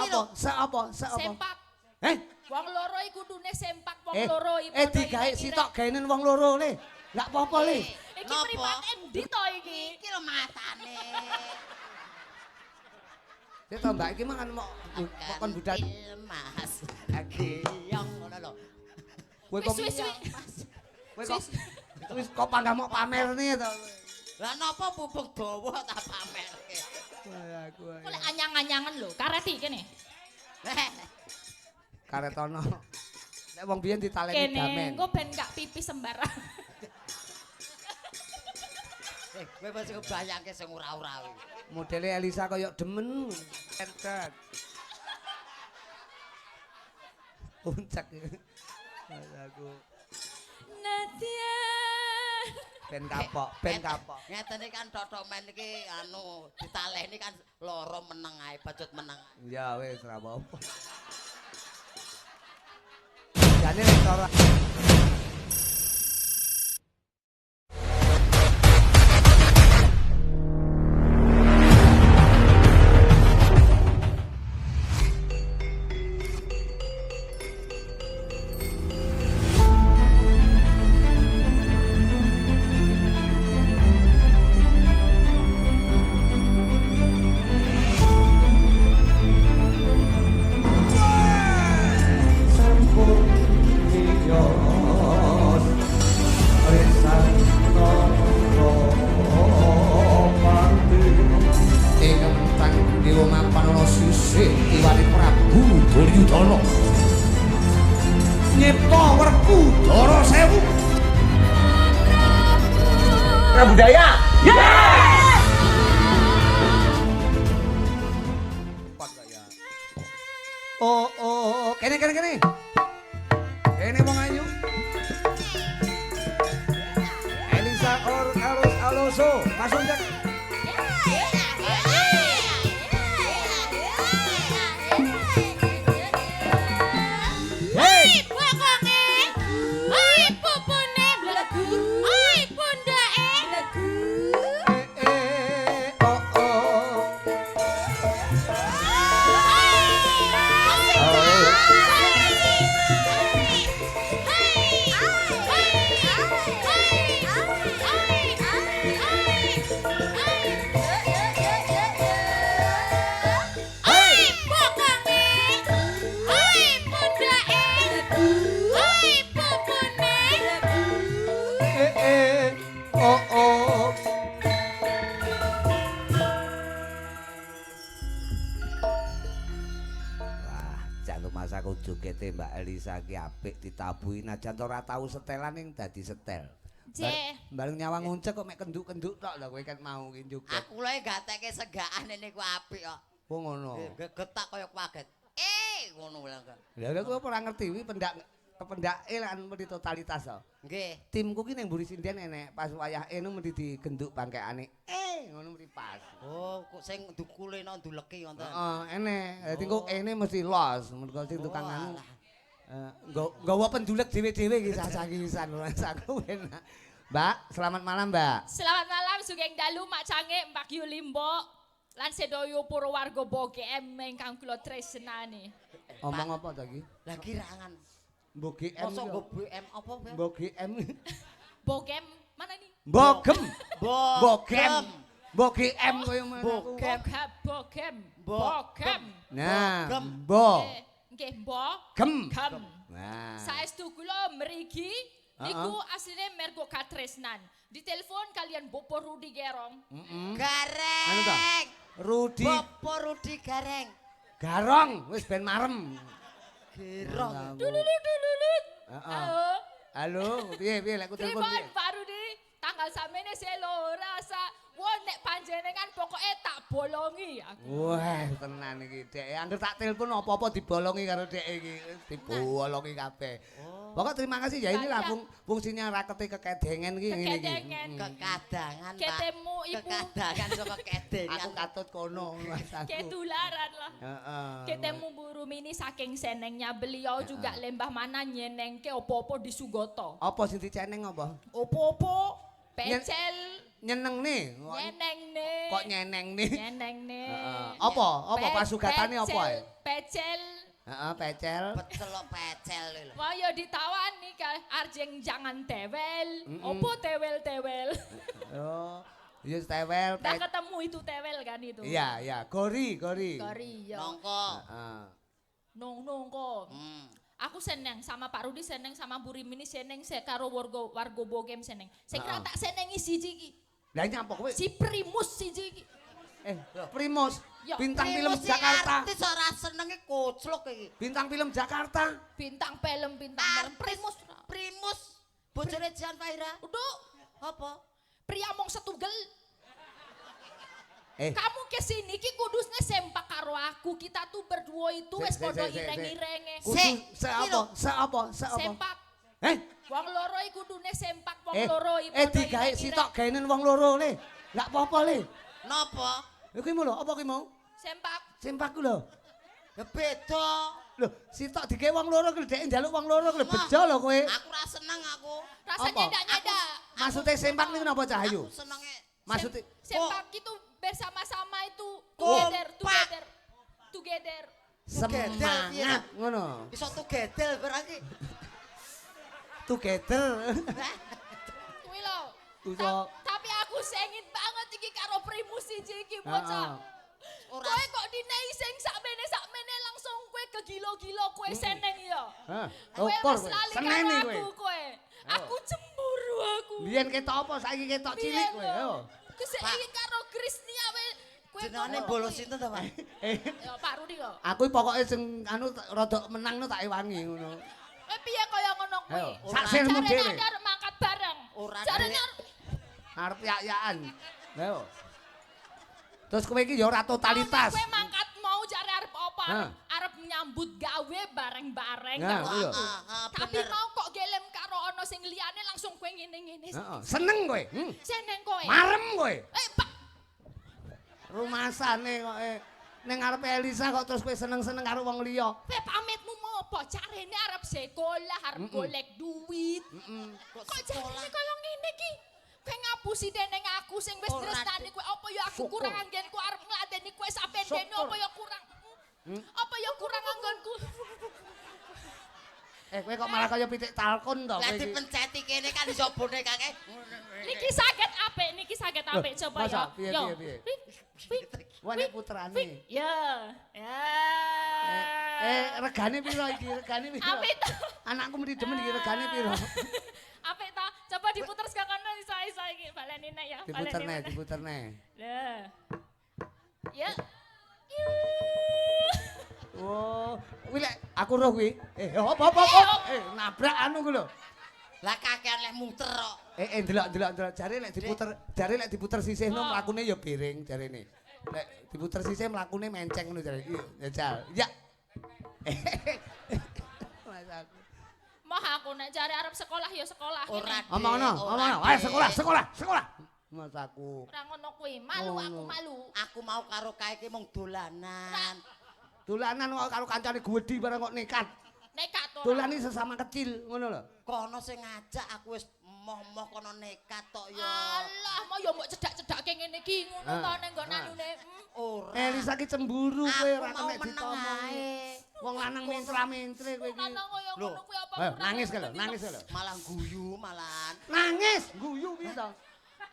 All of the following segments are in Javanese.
Apa? Seapa? Seapa? Sempak. Eh, Wong loro iku kudune sempak wong loro iki. Digawe sitok gaenen wong loro le. Enggak apa-apa le. Iki mripat endi to iki? Iki lho matane. Sik to Mbak iki mangan mok kon budal Mas. lagi. Yang ngono lho. Kowe kok Wis wis kowe kok wis kok panggah mok pamerne to. Lah napa pupuk dawa tak pamerke. Wah aku. Kok lek anyang-anyangan lho, kareti kene. Karetono. Nek wong biyen ditaleni Kene damen. engko ben gak pipis sembarang. Kowe wis kebayangke sing ora-ora kuwi. Modele Elisa kaya demen. Entek. Uncek. Aku Nadia. ben kapok, ben kapok. Ngeten iki kan totok men iki anu ditaleni kan loro meneng ae, bacut meneng ae. Ya wis ora apa-apa. Jane nek cara Duryudana nyipta Werkudara sewu. Budaya. Yes. Oh oh kene kene kene. Kene wong ayu. Elisa or Carlos Alonso, masuk jak. Hey! Bokonge. Oi pupune blegur. Oi pundake blegur. Oh oh. Oh oh. Wah, jan masaku jogete Mbak Elisa ki apik ditabuhi najan ora tau setelan ning dadi setel. Bareng nyawang nguncek kok mek kenduk-kenduk tok lho kowe kan mau ki joget. Aku lho gateke segakane niku apik kok. Oh ngono. Gegetak kaya kaget. Ngono lho. Lah kowe ora ngerti kuwi pendak kependake lan mesti totalitas to. Nggih. Timku ki ning mburi sinden enek pas wayah enu mesti digenduk bangkekane. Ngono mesti pas. Oh, kok sing ndukule nang nduleki ngoten. Heeh, enek. Dadi engko ene mesti los, mergo sing tukang anu. Nggawa pendulek dhewe-dhewe iki sasah pisan aku enak. Mbak, selamat malam, Mbak. Selamat malam sugeng dalu Mak Cange, Mbak Yulimbo lan sedaya para warga BGM ingkang kula tresnani. Omong apa to iki? Lah kirangan. Mbok GM. Mosok nggo BM apa, Mbak? Mbok GM. Bogem mana nih? Mbogem. Bogem. Mbok GM koyo ngono. Bogem. Bogem. Bogem. Nah, mbok. Nggih, mbok. Gem. Gem. Nah. Saestu kula mriki niku asline mergo katresnan. Ditelepon kalian Bopo Rudi Gerong. Gareng. Rudi. Bopo Rudi Gareng. Garong wis ben marem. Gerong. Dululut dululut. Heeh. Halo. Halo, piye piye lek ku telepon piye? Pripun Pak Rudi? Tanggal samene selo rasa. Wah nek panjenengan pokoke tak bolongi aku. Wah, tenan iki Dek. Angger tak telepon apa-apa dibolongi karo Dek iki. Dibolongi kabeh. Pokok terima kasih ya inilah fungsinya rakete kekedengen iki ngene iki. Kekedengen. Kekadangan, Pak. Ketemu ibu. Kekadangan saka kedengan. Aku katut kono Mas aku. Ketularan lah. Heeh. Ketemu Bu Rumini saking senengnya beliau juga lembah mana nyenengke opo-opo di Sugoto. Apa sing diceneng apa? Opo-opo pecel Nyeneng nih. nyeneng nih. Kok nyeneng nih? Nyeneng nih. Heeh. Apa? Apa pasugatane apa ae? Pecel. Heeh, pecel. Pecel kok pecel lho. Wah ya ditawani ka arjeng jangan tewel. Opo tewel-tewel? Oh, ya tewel. Dah ketemu itu tewel kan itu. Iya, iya, gori, gori. Gori ya. Nongko. Heeh. Nong-nongko. Aku seneng sama Pak Rudi, seneng sama Bu Rimini, seneng se karo warga warga Bogem seneng. Sing ra tak senengi siji iki. Lah nyapa kowe? Si Primus siji iki. Primus, Ya, bintang film Primus Jakarta. Artis ora senenge koclok iki. Bintang film Jakarta. Bintang film, bintang film. Primus. Primus bojone Jan Fahira. Udah, Apa? pria mong setugel. Kamu kesini ki kudusnya sempak karo aku. Kita tuh berdua itu wis padha ireng-irenge. Kudu se apa? Se apa? Se apa? Sempak. Wong loro iki kudune sempak wong loro iki. Digawe sitok gaenen wong loro le. Enggak apa-apa le. Napa? Lha kuwi lho, apa kuwi mau? Sempak. Sempak ku lho. Ya beda. Lho, sitok digawe wong loro kuwi dhek njaluk wong loro kuwi bejo lho kowe. Aku ora seneng aku. Rasanya nyedak-nyedak. Maksude sempak niku napa Cahayu? Aku senenge Maksude sempak itu bersama-sama itu together, together, together. Semangat ngono. Iso together berarti. Together. Kuwi lho. Tapi aku sengit banget iki karo Primus siji iki bocah. Kowe kok dinei sing sakmene langsung kowe kegilo-gilo kowe seneng ya. Heeh. Kowe seneni kowe. Aku cemburu aku. Biyen ketok apa saiki ketok cilik kowe. Ayo. Kesek iki karo Krisnia we. Kowe jenenge bolos sinten to, Pak? Ya Pak Rudi kok. Aku pokoke sing anu rada menang no tak ewangi ngono. Kowe piye kaya ngono kuwi? Sak sirmu dhewe. Arep mangkat bareng. Ora jarene arep yak-yakan. Lha yo. Terus kowe iki ya ora totalitas. Kowe mangkat mau jare arep apa? Arep nyambut gawe bareng-bareng karo aku. Tapi mau kok gelem karo ana sing liyane langsung kowe ngene-ngene. Heeh. Seneng kowe. Seneng kowe. Marem kowe. Pak. Rumasane kok ning ngarepe Elisa kok terus kowe seneng-seneng karo wong liya. Kowe pamitmu mau apa? Jarene arep sekolah, arep golek duit. Kok jarene kaya ngene iki? Kowe ngapusi deneng aku sing wis tresnani kowe apa ya aku kurang anggenku arep ngladeni kowe sampe dene apa ya kurang. Apa ya kurang anggonku. Kowe kok malah kaya pitik talkon to kowe. Lah dipenceti kene kan iso bonekake. Niki saged apik, niki saged apik coba ya. Piye piye. Wah nek putrane. Ya. Ya. Regane piro iki? Regane piro? Apik to. Anakku mesti demen iki regane piro? Apik ta? Coba diputer saka kono iso-iso iki baleni nek ya. Diputerne, diputerne. Lah. Ya. Oh, kuwi lek aku roh kuwi. Apa apa. Nabrak anu ku lho. Lah kakean lek muter kok. Ndelok ndelok ndelok jare lek diputer, jare lek diputer sisihno mlakune ya biring jarene. Lek diputer sisih mlakune menceng ngono jare. Iya, jajal. Ya. Mas aku. Mah aku nek jare arep sekolah ya sekolah. Omongno, omongno. Ayo sekolah, sekolah, sekolah. Mas aku. Ora ngono kuwi, malu aku malu. Aku mau karo kae iki mung dolanan. Dolanan kok karo kancane gedhi barang kok nekat. Nekat ora. Dolani sesama kecil ngono lho. Kono sing ngajak aku wis moh-moh kono nekat tok ya. Alah, mau ya mbok cedak-cedake ngene iki ngono to ning nggon anune. Ora. Elisa ki cemburu kowe ora kena ditomongi. Wong lanang mentra-mentre kowe iki. Lanang kaya ngono kuwi apa kurang. Nangis lho, nangis lho. Malah guyu malahan. Nangis, guyu piye to?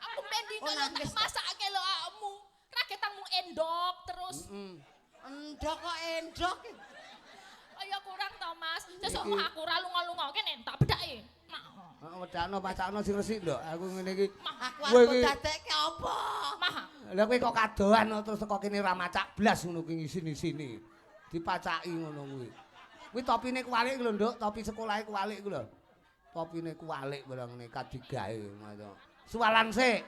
Aku ben dino tak masake lho awakmu. Raketangmu endok terus. Endok kok endok. Kaya kurang to, Mas. Sesuk mah aku ora lunga-lunga kene tak bedhake. Heeh, wedakno pacakno sing resik lho. Aku ngene iki. Aku arep dadekke apa? Mah. Lah kowe kok kadohan terus teko kene ora macak blas ngono kuwi ngisini-sini. Dipacaki ngono kuwi. Kuwi topine kuwalik lho, Nduk, topi sekolahe kuwalik ku lho. Topine kuwalik barang nekat digawe ngono. Suwalan sik.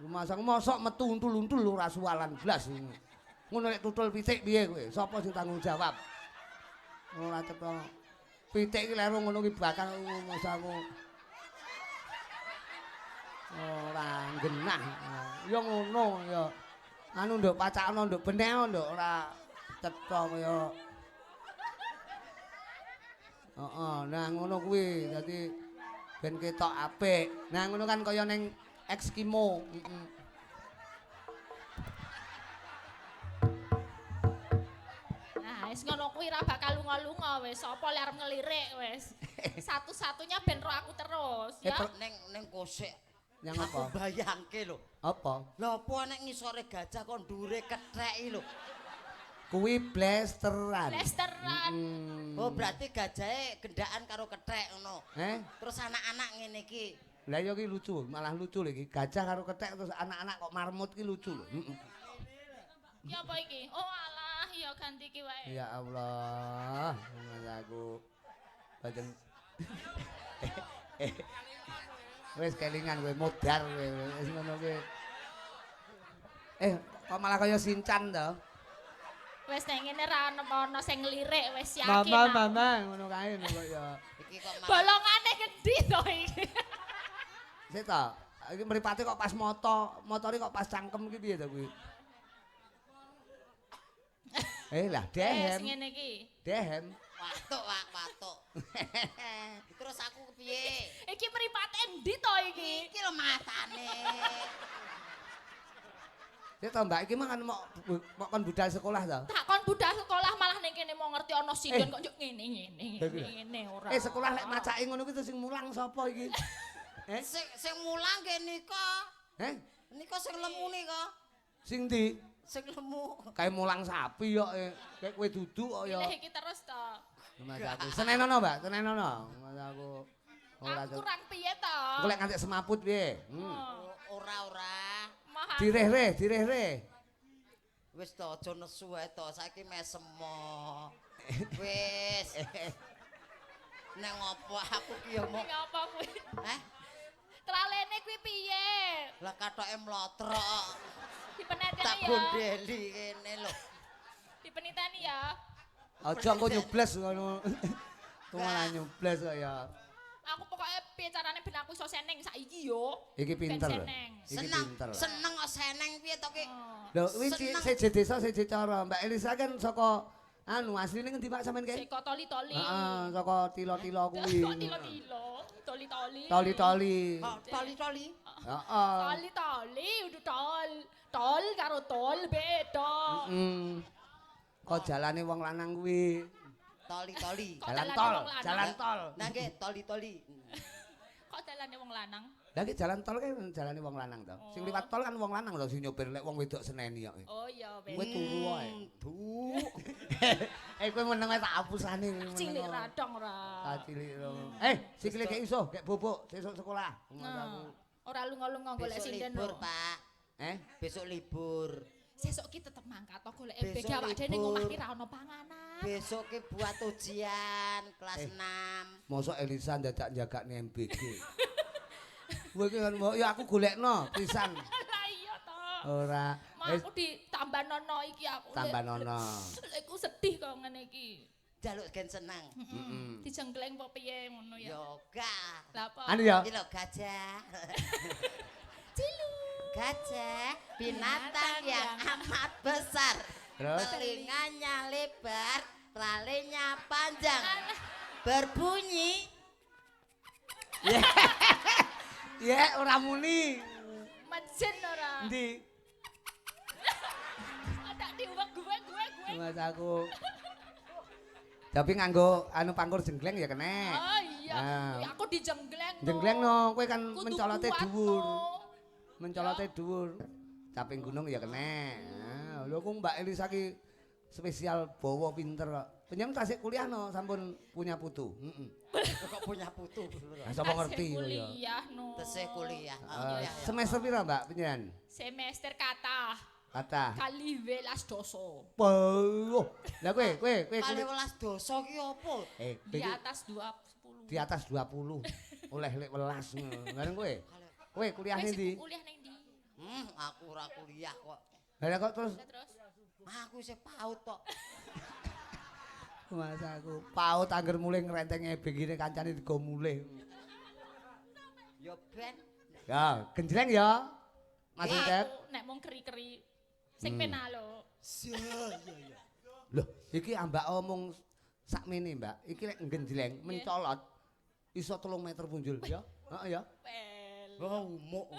Rumah mosok metu untul-untul ora suwalan blas. Ngono nek tutul pitik piye kowe? Sapa sing tanggung jawab? Ora cetha. Pitik iki lero ngono ki bakal masaku. Ora genah. Ya ngono ya. Anu nduk pacakno nduk beneh nduk ora cetha kaya. Heeh, nah ngono kuwi dadi ben ketok apik. Nah ngono kan kaya ning Eskimo. Heeh. Wis ngono kuwi ra bakal lunga-lunga wis. Sapa le arep ngelirik wis. Satu-satunya ben ro aku terus ya. Ning ning kosek. Yang apa? Aku bayangke lho. Apa? Lha apa nek ngisore gajah kok ndure ketheki lho. Kuwi blasteran. Blasteran. Oh, berarti gajahe gendaan karo kethek ngono. Terus anak-anak ngene iki. Lah iya ki lucu, malah lucu lho iki. Gajah karo kethek terus anak-anak kok marmut ki lucu lho. Heeh. Ya apa iki? Oh alah, ya ganti iki wae. Ya Allah, mas aku bajeng. Wis kelingan kowe modar kowe wis ngono kowe. Kok malah kaya Sinchan to? Wis nek ngene ra ono sing nglirik wis yakin. Mama, mama ngono kae kok ya. Iki kok malah bolongane ngendi to iki? Sik ta, iki mripate kok pas moto, motore kok pas cangkem iki piye to kuwi? Lah dehem. Wis ngene iki. Dehem. Watuk, Pak, watuk. Terus aku kepiye? Iki mripate endi to iki? Iki lho matane. Sik to, Mbak, iki mah kan mok kon budal sekolah to. Tak kon budal sekolah malah ning kene mau ngerti ana sinden kok njuk ngene ngene ngene ora. Sekolah lek macake ngono kuwi terus sing mulang sapa iki? Sing sing mulang nggih nika. Nika sing lemu nika. Sing ndi? Sing lemu. Kae mulang sapi kok. Kayak kowe duduk kok ya. Pilih iki terus to. Mas aku. Senenono, Mbak, senenono. Mas aku ora kurang piye to? Engko lek nganti semaput piye? Ora-ora. Direh-reh, direh-reh. Wis to aja nesu ae to, saiki mesem. Wis. Nek ngopo aku ki ya mok. Nek ngopo kuwi? Heh? Tralene kuwi piye? Lah kathoke mlotrok. Dipeneteni ya. Tak gondeli kene lho. Dipeniteni ya. Aja engko nyobles ngono. Ku malah nyobles kok ya. Aku pokoke piye carane ben aku iso seneng saiki yo. Iki pinter. Iki pinter. Seneng kok seneng piye to ki? Lho kuwi seje desa seje cara. Mbak Elisa kan saka anu asline ngendi Pak sampean kae? Saka Toli-toli. Heeh, saka tilo-tilo kuwi. Kok tilo-tilo, toli-toli. Toli-toli. Toli-toli. Heeh. Toli-toli udu tol. Tol karo tol beda. Heeh. Kok jalane wong lanang kuwi. Toli-toli. Jalan tol, jalan tol. Nah nggih toli-toli. Kok dalane wong lanang? Lah iki jalan tol kan jalane wong lanang to. Sing liwat tol kan wong lanang lho sing nyopir lek wong wedok seneni kok. Oh iya wis. Kowe turu wae. Kowe meneng wae tak apusane. Cilik radong ora. Ah cilik ro. Sikile gek iso, gek bobok sesuk sekolah. Ora lunga-lunga golek sinden. Besok libur, Pak. Besok libur. Sesuk ki tetep mangkat to golek MBG awak dhewe ning omah ki ra ono panganan. Besok ki buat ujian kelas 6. Mosok Elisa ndadak njagakne MBG. Kowe iki kan ya aku golekno pisan. Lah iya to. Ora. Aku ditambanono iki aku. Tambanono. Iku sedih kok ngene iki. Jaluk gen seneng. Heeh. Dijengkleng apa piye ngono ya. Ya gak. Lah apa? Anu ya. Iki lho gajah. Cilu. Gajah binatang yang amat besar. Terus? Telinganya lebar, tralinya panjang. Berbunyi. Ya, ora muni. Mejen ora. Endi? Tak diuwek gue. Mas aku. Tapi nganggo anu pangkur jenggleng ya kena. Oh iya. Nah. Aku dijenggleng. Jenggleng no, kowe kan mencolote dhuwur. Mencolote dhuwur. Caping gunung ya kena. Nah, lho kok Mbak Elisa ki spesial bawa pinter kok. Penyen tasik kuliah no sampun punya putu. Heeh. Kok punya putu? Lah sapa ngerti kuliah no. Tesih kuliah. Semester pira Mbak penyen? Semester kathah. Kathah. Kali 18 doso. Wah. Lah kowe kali 18 doso ki apa? Di atas 20. Di atas 20. Oleh lek welas ngono. Lah kowe? Kowe kuliah ning ndi? Kuliah ning ndi? Aku ora kuliah kok. Lah kok terus? Aku isih PAUD tok. Mas aku PAUD angger mulih ngrenteng ebeg kancane digo mulih. Ya ben. Ya, genjleng ya. Mas Ucep. Nek mung keri-keri sing penak lho. Iya iya. Loh, iki ambak omong sakmene, Mbak. Iki lek genjleng mencolot iso 3 meter punjul ya. Heeh ya. Wah, umuk.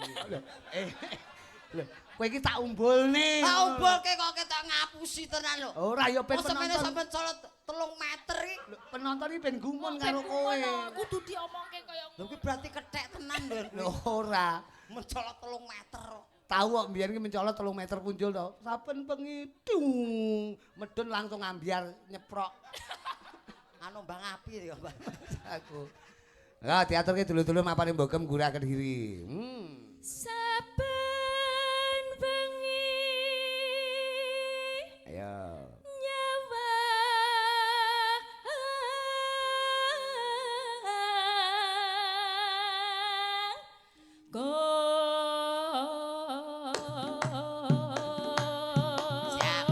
Lho, kowe iki tak umbulne. Tak umbulke kok ketok ngapusi tenan lho. Ora ya ben penonton sampe mencolot 3 meter iki. Lho, penonton iki ben gumun karo kowe. Kudu diomongke kaya ngono. Lho kuwi berarti kethek tenan lho. Lho ora, mencolot 3 meter kok. Tahu kok mbiyen iki mencolot 3 meter punjul to. Saben bengi dung, medun langsung ambyar nyeprok. Anu Bang Api ya, Mbak. Aku. Lah diaturke dulu-dulu mapane mbogem Gurah Kediri. Saben bengi. Ayo. Nyawa. Siap.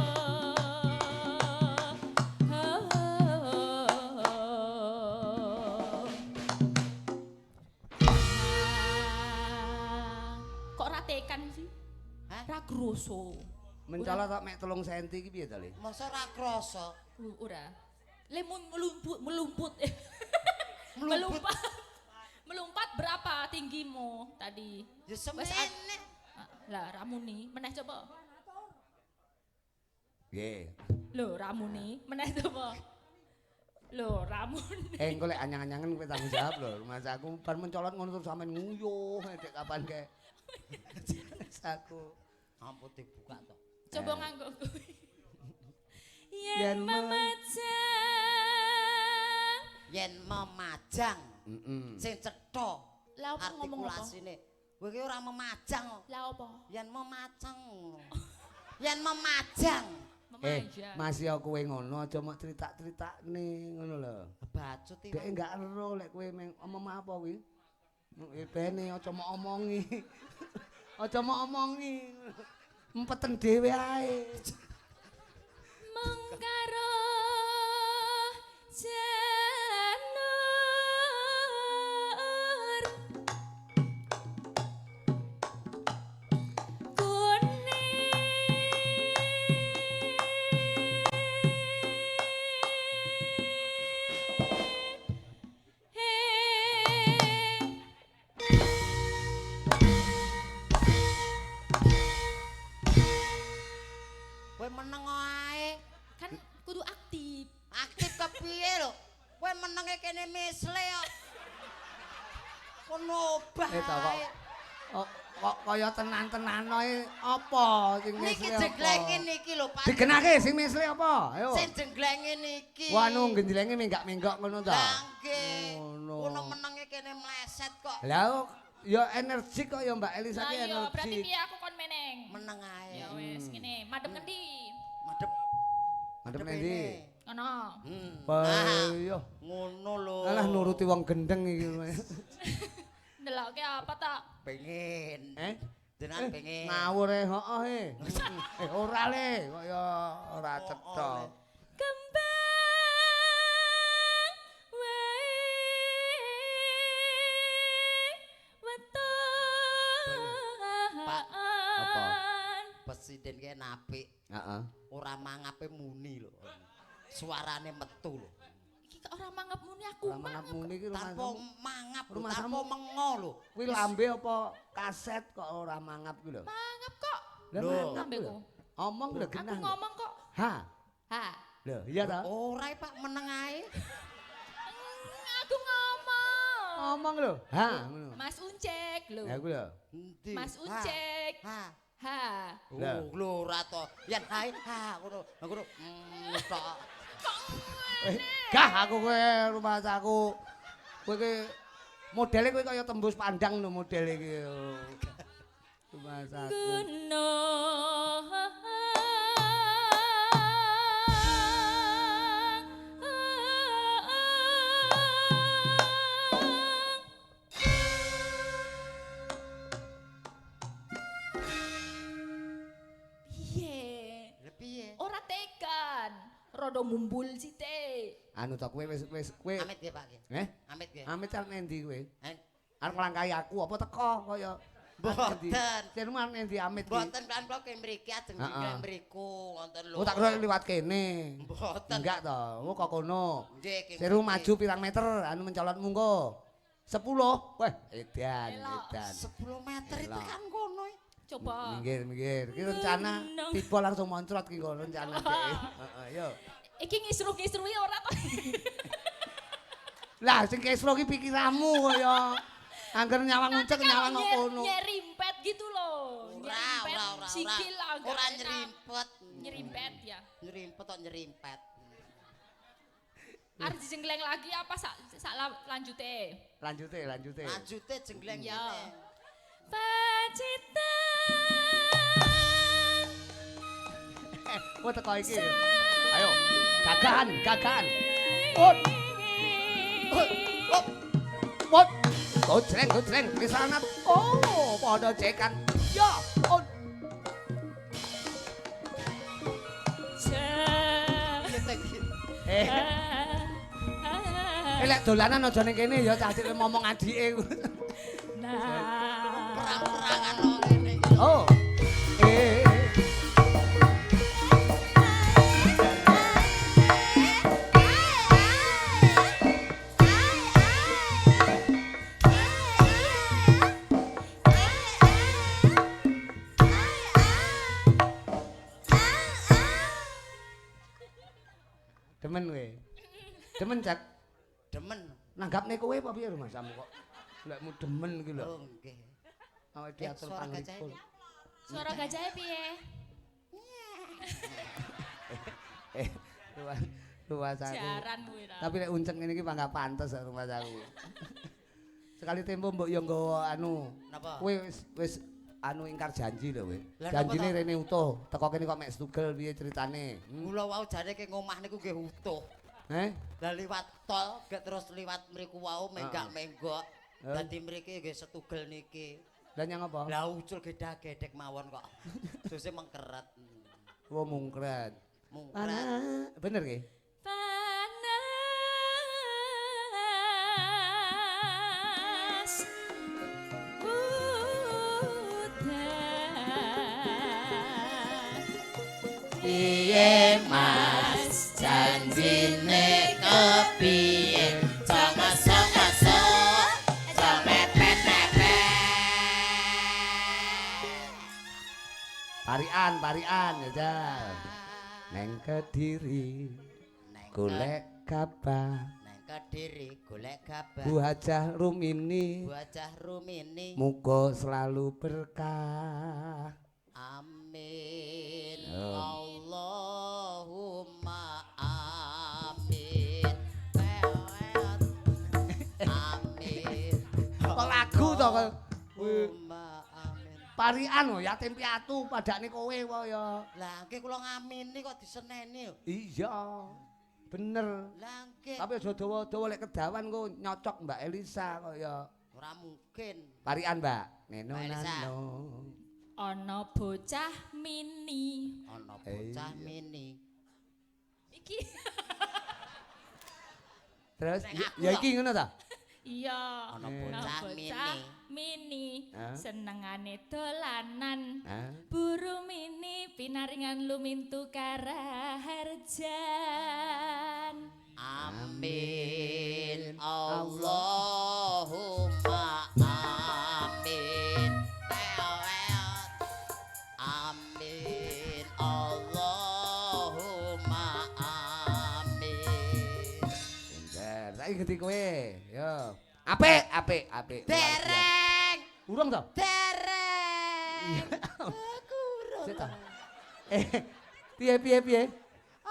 Kok ra tekan sih? Hah? Ra kroso. Mencolot kok mek 3 senti iki piye to, Le? Masa ra kroso? Ora. Le melumput melumput. Melumpat. Melompat berapa tinggimu tadi? Ya semene. Lah ramuni meneh coba. Nggih. Lho ramuni meneh coba. Lho ramuni. Engko lek anyang-anyangen kowe tanggung jawab lho. Mas aku bar mencolot ngono terus sampean nguyuh dek kapan kae. Aku ampun dibuka to. Coba nganggo kuwi. Yen memajang. Yen memajang. Sing cetha. Lah opo ngomong apa? Artikulasine. Kowe iki ora memajang kok. Lah opo? Yen memajang. Yen memajang. Memajang. Mas ya kowe ngono aja mok crita-critakne ngono lho. Bacut iki. Dek enggak ero lek kowe omong apa kuwi. Bene aja mok omongi. Aja mok omongi. Empeten dhewe ae. Mengkaro janur kuning. Kowe meneng ae. Kan kudu aktif. Aktif kepiye lho? Kowe menenge kene misle kok. Kono obah. Kok kok kaya tenan-tenan ae apa sing misle? Niki jenglenge niki lho, Pak. Digenake sing misle apa? Ayo. Sing jenglenge niki. Wah, anu genjlenge menggak-menggok ngono ta. Lah nggih. Ngono. Kono menenge kene mleset kok. Lah ya energik kok ya Mbak Elisa ki energik. Lah berarti piye aku kon meneng? Meneng ae. Ya wis ngene, madhep ngendi? Madhep. Madhep ngendi? Ngono. Iya. Ngono lho. Alah nuruti wong gendeng iki. Ndelokke apa ta? Pengen. Eh? Jenengan pengen. Ngawur e, heeh e. Ora le, kok ya ora cetha. Kembang wae weton. Pak, apa? Presiden ki apik. Heeh. Ora mangape muni lho. Suarane metu lho. Iki kok ora mangap muni aku. Ora mangap muni iki tanpa mangap, tanpa mengo lho. Kuwi lambe apa kaset kok ora mangap kuwi lho? Mangap kok. Lho, lambeku. Omong lho genah. Aku ngomong kok. Ha. Ha. Lho, iya ta? Ora Pak, meneng ae. Aku ngomong. Ngomong lho. Ha, ngono. Mas Uncek lho. Lah kuwi lho. Endi? Mas Uncek. Ha. Ha. Oh, lho ora to. Yen ha ha ngono. Ngono. Tok. Kok ngene? Gah aku kowe rumahku. Kowe iki modele kowe kaya tembus pandang lho modele iki. Rumahku. Gunung. Piye? Lha piye? Ora tekan. Rodo mumbul sithik. Anu to kowe wis wis kowe. Amit nggih Pak nggih. Eh? Amit nggih. Amit arep endi kowe? Eh? Arep nglangkahi aku apa teko kaya Mboten. Jeneng arep endi amit iki? Mboten kan kula ke mriki ajeng jingkrak mriku ngoten lho. Oh tak kira liwat kene. Mboten. Enggak to. Oh kok kono. Nggih. Seru maju pirang meter anu mencolot mungko. 10. Weh, edan, edan. 10 meter itu kan kono. Coba. Minggir-minggir. Iki rencana tiba langsung moncrot ki kok rencana dhek. Heeh, yo. Iki ngisruh-ngisruhi ora to? Lah sing kesro ki pikiranmu kaya angger nyawang uncek nyawang kok kono. Nyerimpet gitu loh. Ora, ora, ora. Sikil Ora nyerimpet. Nyerimpet ya. Nyerimpet kok nyerimpet. Arep dijenggleng lagi apa sak lanjute? Lanjute. Lanjute jenggleng ya. ngene. Pacitan. Wah teko iki. Ayo, gagahan. Ut. Ut. Ut. Gojreng, pisanat. Oh, padha cekan. Ya, ut. Lek dolanan aja ning kene ya cah cilik ngomong adike. Nah, perang-perangan kok ngene iki. Oh. Demen kowe. Demen, Cak. Demen. Nanggapne kowe apa piye rumahsamu kok? Lekmu demen iki lho. Oh, nggih. Awake diatur panglipur. Suara gajahe piye? Rumahsaku. Jaran kuwi ta. Tapi lek unceng ngene iki panggah pantes rumahsaku. Sekali tempo mbok yo nggawa anu. Napa? Kowe wis anu ingkar janji lho kowe. Lah, Janjine rene utuh, teko kene kok mek setugel piye ceritane? Kula wau jane ke ngomah niku nggih utuh. Heh? Lah liwat tol, gek terus liwat mriku wau menggak-menggok. Dadi mriki nggih setugel niki. Lah nyang apa? Lah ucul gedha-gedhek mawon kok. Suse mengkeret. Wah mungkret. Mungkret. Bener nggih? Panas udan. Piye Mas janjine kepiye? Sama-sama mepet-mepet. Parian ya Jal. Neng Kediri golek gabah. Neng Kediri golek gabah. Bu Hajah Rumini. Bu Hajah Rumini. Muga selalu berkah. Amin. Allahumma amin. Amin. Kok lagu to kok. Allahumma amin. Parian lho yatim piatu padakne kowe wae ya. Lah nggih kula ngamini kok diseneni lho. Iya. Bener. Lah nggih. Tapi aja dawa-dawa lek kedawan kok nyocok Mbak Elisa kok ya. Ora mungkin. Parian, Mbak. Neno Mbak Elisa. nano. Ana bocah mini. Ana bocah mini. Iki. Terus ya iki ngono ta? Iya. Ana bocah mini. Senengane dolanan. Buru mini pinaringan lumintu karaharjan. Amin. Allahumma amin. Amin. Allahumma amin. Pinter. Saiki ganti kowe. Yo. Apik, apik, apik. Dereng. Urung to? Dereng. Aku urung. Sik ta. Piye piye?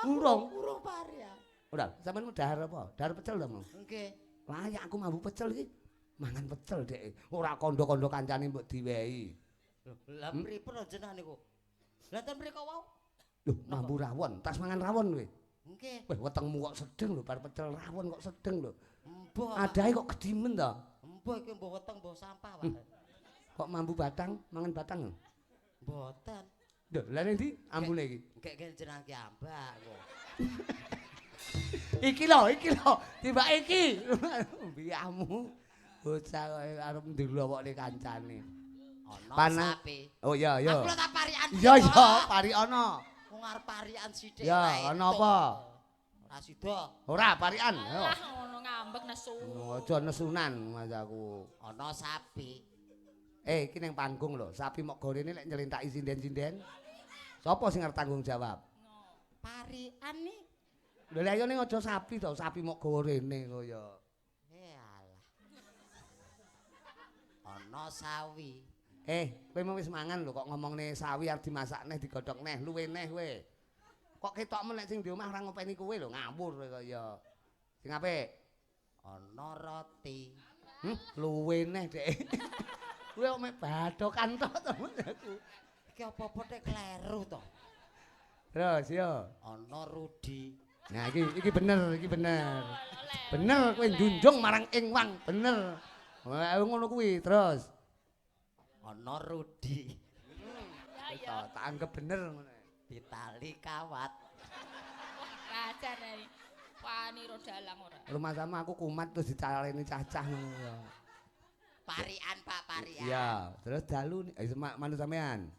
Urung. Urung parian. Ora, sampean mau dahar apa? Dahar pecel to, Mas? Nggih. Layak aku mambu pecel iki. Mangan pecel dhek. Ora kondo-kondo kancane mbok diwehi. Lah pripun jenengan niku? Lah ten mriko wau? Lho, mambu rawon, tas mangan rawon kowe. Nggih. Wah, wetengmu kok sedeng lho, bar pecel rawon kok sedeng lho. Mbah. Adahe kok gedimen to? Mbah iki mbah weteng mbah sampah, Pak. Kok mambu batang, mangan batang lho? Mboten. Lho, lha ning ndi ambune iki? Nggih jenengan ki ambak kok. Iki lho, tiba iki. Biamu. Bocah kok arep ndelokne kancane. Ana sapi. Oh iya iya. Aku lho tak parikan. Iya iya, pariana. Wong arep parikan sithik Ya, ana apa? Ora sida. Ora parikan. Ayo. Alah ngono ngambek nesu. Aja nesunan mas aku. Ana sapi. Eh, iki ning panggung lho, sapi mok gorene lek nylentaki sinden-sinden. Sopo sing arep tanggung jawab? Parian nih. Lho lha ayo ning aja sapi to, sapi mok gorene kaya. Eh alah. Ana sawi. Eh, kowe mau wis mangan lho kok ngomongne sawi arep dimasak neh digodhog neh, luwe neh kowe. Kok ketokmu nek sing di omah ora ngopeni kowe lho, ngawur kowe kaya. Sing apik. Ana roti. Luwe neh, Dek. Kowe kok mek badokan tok to aku. Iki apa-apa tek kleru to. Terus yo. Ana Rudi. Nah iki bener, iki bener. Bener kowe njunjung marang ing wang, bener. Wah ngono kuwi terus. Ana Rudi. Ya tak anggap bener ngono. Ditali kawat. Wah, kajar ae. Wani ro dalang ora. Rumah sama aku kumat terus ditaleni cacah ngono ya. Parian Pak, parian. Iya, terus dalu manut sampean.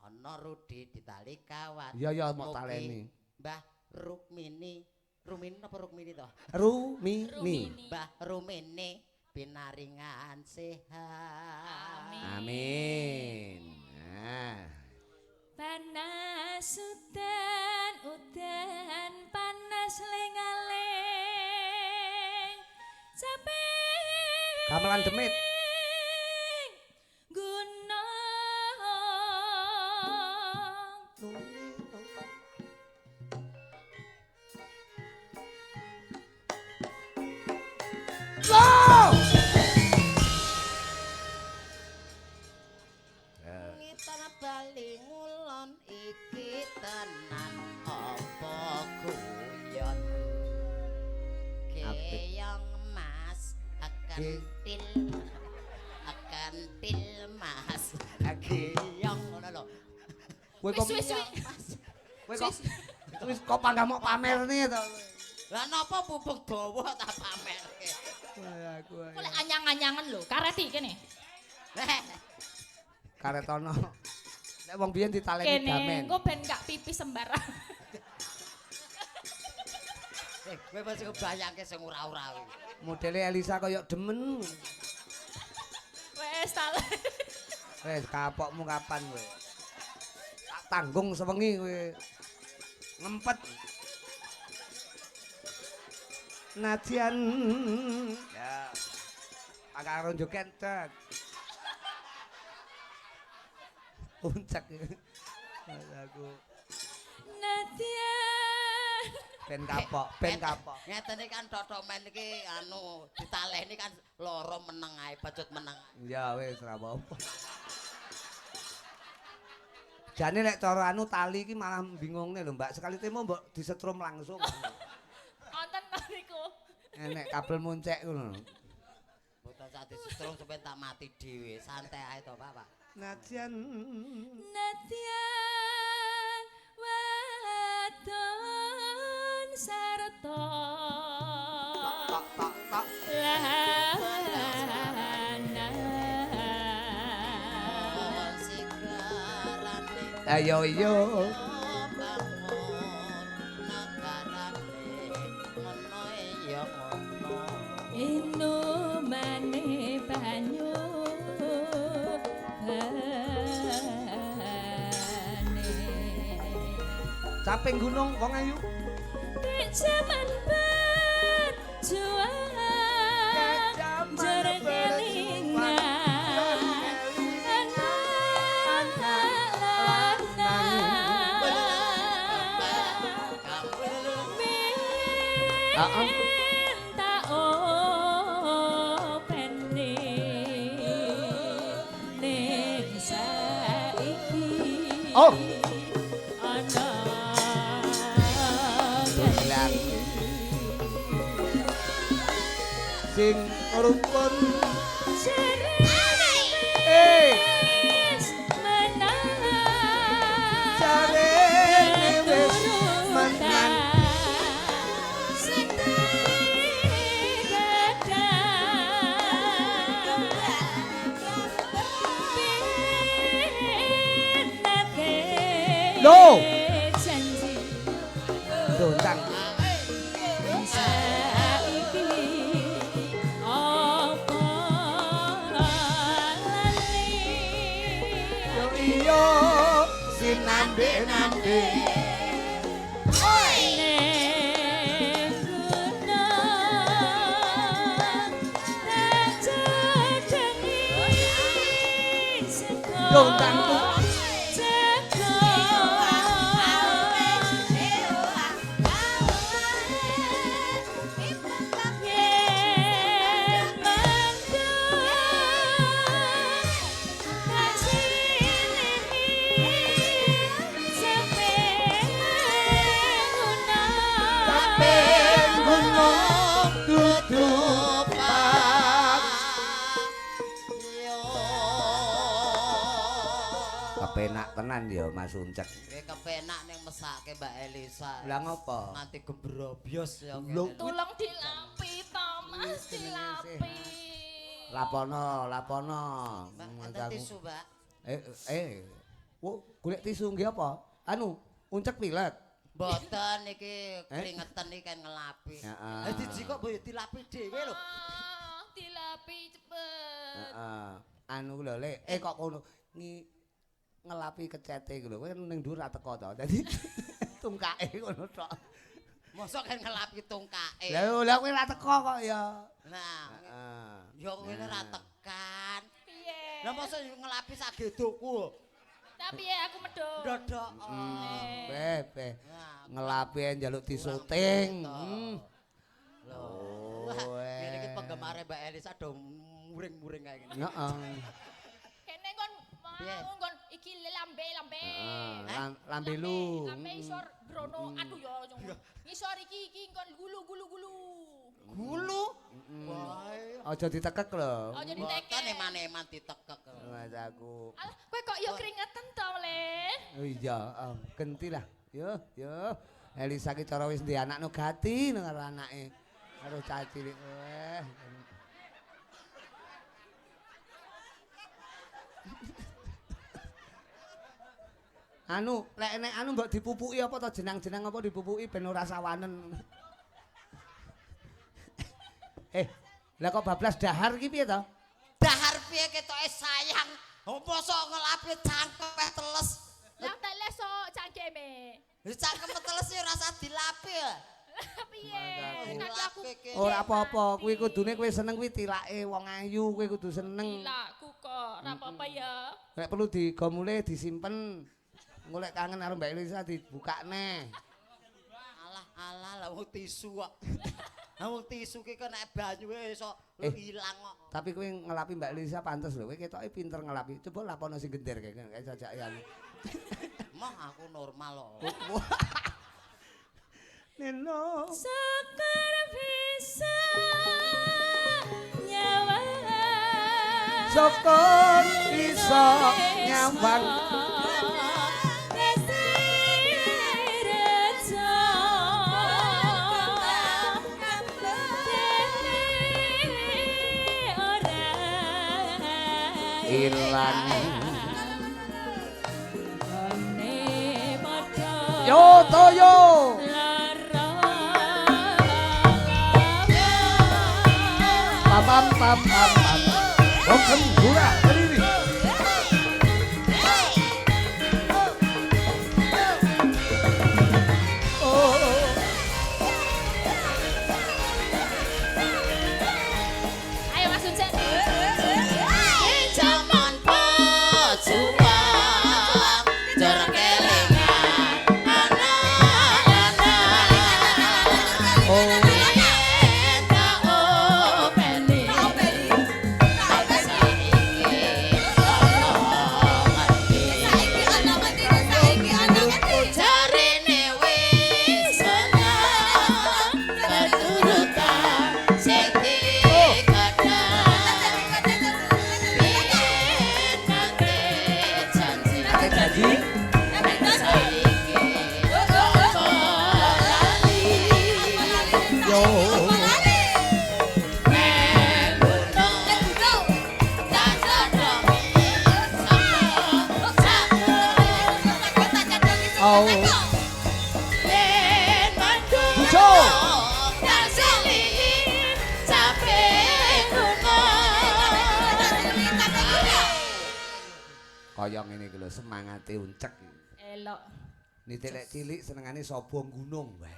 Ana Rudi ditali kawat. Iya ya mok taleni. Mbah Rukmini. Rumini apa Rukmini to? Rumini. Mbah Rumini pinaringan sehat. Amin. Nah. Panas udan udan panas lengaleng capek gamelan demit gunung. Loh! Ngitan bali ngulon iki tenan apa guyon. Keyong mas kentil kentil mas keyong ngono lho. Kowe kok Wis kowe kok wis kok panggah mok pamerne to. Lah napa pupuk dawa tak pamerke. Wah aku. Kok lek anyang-anyangan lho, kareti kene. Karetono. Nek wong biyen ditaleni Kene damen. engko ben gak pipis sembarang. Kowe mesti kebayangke sing ora-ora kuwi. Modele Elisa kaya demen. Wes ta. Wes kapokmu kapan kowe? Tak tanggung sewengi kowe. Ngempet. Nadyan. Ya. Karo joget cek. Uncek. Aku Nadyan. ben kapok, ben kapok. Ngeten iki kan totok men iki anu ditaleni kan loro meneng ae, bacut meneng. Ya wis ora apa-apa. Jane lek cara anu tali iki malah bingungne lho, Mbak. Sekali temo mbok disetrum langsung. Wonten niku. Enek kabel muncek ngono. Mboten sak disetrum sampe tak mati dhewe. Santai ae to, Pak, Pak. Nadyan. Nadyan wadon sarta Tok tok tok. lanang. Sigarane Ayo yo. bangun negarane ngono ya ngono. Inumane banyu bane. Caping gunung wong ayu. Dek jaman berjuang jare kelingan anak lanang. Heeh. Minta openi ning saiki. Oh. Ana Dolan. Sing rukun eh wis menang. Jarene wis menang. Lho. Janji Dontang. Saiki apa lali. Nambe-nambe. Dong tangtu. Kepenak tenan ya Mas Uncek. Kowe kepenak ning mesake Mbak Elisa. Lah ngopo? Nganti gebrobyos ya. Tulung dilapi to Mas, dilapi. Lapono, lapono. Mbak, tisu, Mbak. Wo, golek tisu nggih apa? Anu, Uncek pilek. Mboten iki keringetan iki kan ngelapi. Heeh. Lah dijikok mbok dilapi dhewe lho. Dilapi cepet. Heeh. Anu lho, Lek. Kok kono ngelapi kecete iku lho. Kowe ning dhuwur ra teko to. Dadi tungkake ngono tok. Mosok kan ngelapi tungkake. Lah lha kowe ra teko kok ya. Nah, heeh. Ya ngene ra tekan. Piye? Lah mosok ngelapi sak gedokku. Tapi ya aku medhok. Ndodok. Be. Ngelapi njaluk disoting. Lho. Ngene iki penggemare Mbak Elisa do muring-muring kae ngene. Heeh. Kene kon mau kon iki lambe-lambe. Lambe lu. Lambe isor brono aduh ya ngisor iki kon gulu-gulu gulu. Gulu? Wae. Aja ditekek lho. Aja ditekek. Mboten eman-eman ditekek. Mas aku. Alah, kowe kok ya keringetan to, Le? Oh iya, genti lah. Yo, yo. Elisa ki cara wis ndek anak no gati karo anake. Karo cah cilik. Weh. Anu, lek enek anu mbok dipupuki apa to jenang-jenang apa dipupuki ben ora sawanen. Lah kok bablas dahar iki piye to? Dahar piye ketoke sayang. Mosok ngelapi cangkeme teles. Lah teles sok cangkeme. Wis cangkeme teles ya ora usah dilapi. Piye? Aku ora apa-apa, kuwi kudune kowe seneng kuwi tilake wong ayu, kowe kudu seneng. Tilakku kok, ora apa-apa ya. Nek perlu digomule disimpen. Engko lek kangen karo Mbak Elisa dibukakne. Alah alah lah wong tisu kok. Lah wong tisu ki kena banyuwe iso ilang kok. Tapi kowe ngelapi Mbak Elisa pantes lho, kowe ketoke pinter ngelapi. Coba lapono sing gender kae sajake anu. Moh aku normal kok. Neno syukur bisa nyawang. Syukur bisa nyawang. Ilang. Yo toyo. Pam pam pam pam. Wong kembura berdiri. Oh. Ayo Mas Uncek. Jaman pejuang jor kelingan anak-anak. Oh. Kaya ngene iki lho semangate Uncek. Elok. Nitik lek cilik senengane sobong gunung. Wah.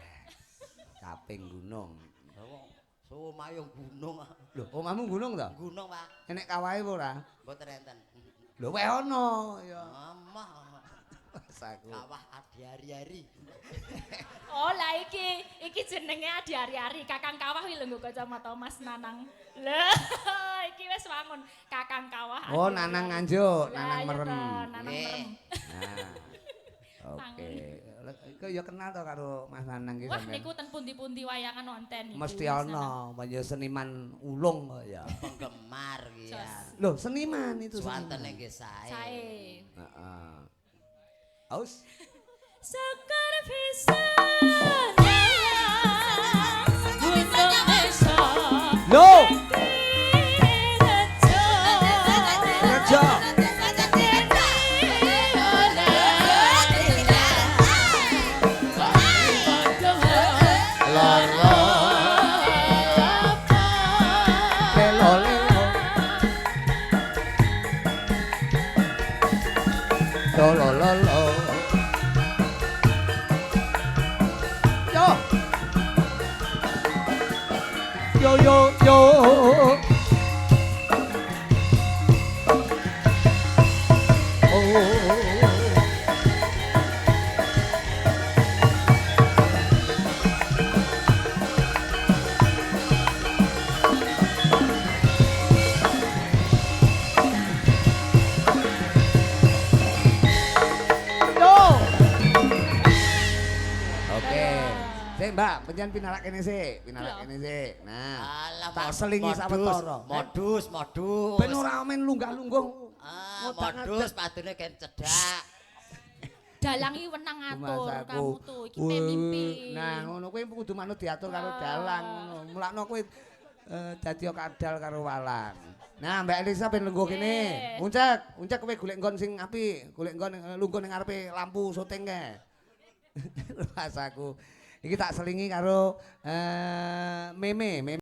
Kaping gunung. Wong sumayung gunung. Lho, omahmu gunung to? Gunung, Pak. Enek kawahe apa ora? Mboten enten. Lho, weh ana ya. Amah. Aku. Kawah adi-ari-ari. Oh, lah iki jenenge adi-ari-ari. Kakang Kawah kuwi lho nggo kacamata Mas Nanang. Lho, iki wis wangun Kakang Kawah. Oh, Nanang Nganjuk, Nanang merem. Nanang merem. Nah. Oke. Iku ya kenal to karo Mas Nanang iki sampeyan. Wah, niku ten pundi-pundi wayangan nonton niku. Mesti ana, panjenengan seniman ulung kok ya. Penggemar iki ya. Lho, seniman itu. Suwantene nggih sae. Sae. Heeh. Aus. Sekar bisa gunung desa. Lho. Rejo. Loro. Lelo lelo. Lolo lolo. Yo yo yo. Oh. Yo. Oke. Sik, Mbak, penjen pinarak kene sik, pinarak kene sik. Nah, alah tak selingi sawetara. Modus, modus. Ben ora men lunggah-lungguh. Ah, modus padune ken cedhak. Dalang iki wenang ngatur kamu tuh, iki pemimpi. Nah, ngono kuwi kudu manut diatur karo dalang ngono. Mulakno kowe dadi kadal karo walang. Nah, Mbak Elisa ben lungguh kene. Uncek, uncek kowe golek nggon sing apik, golek nggon lungguh ning ngarepe lampu syuting kae. Rasaku. Iki tak selingi karo Meme.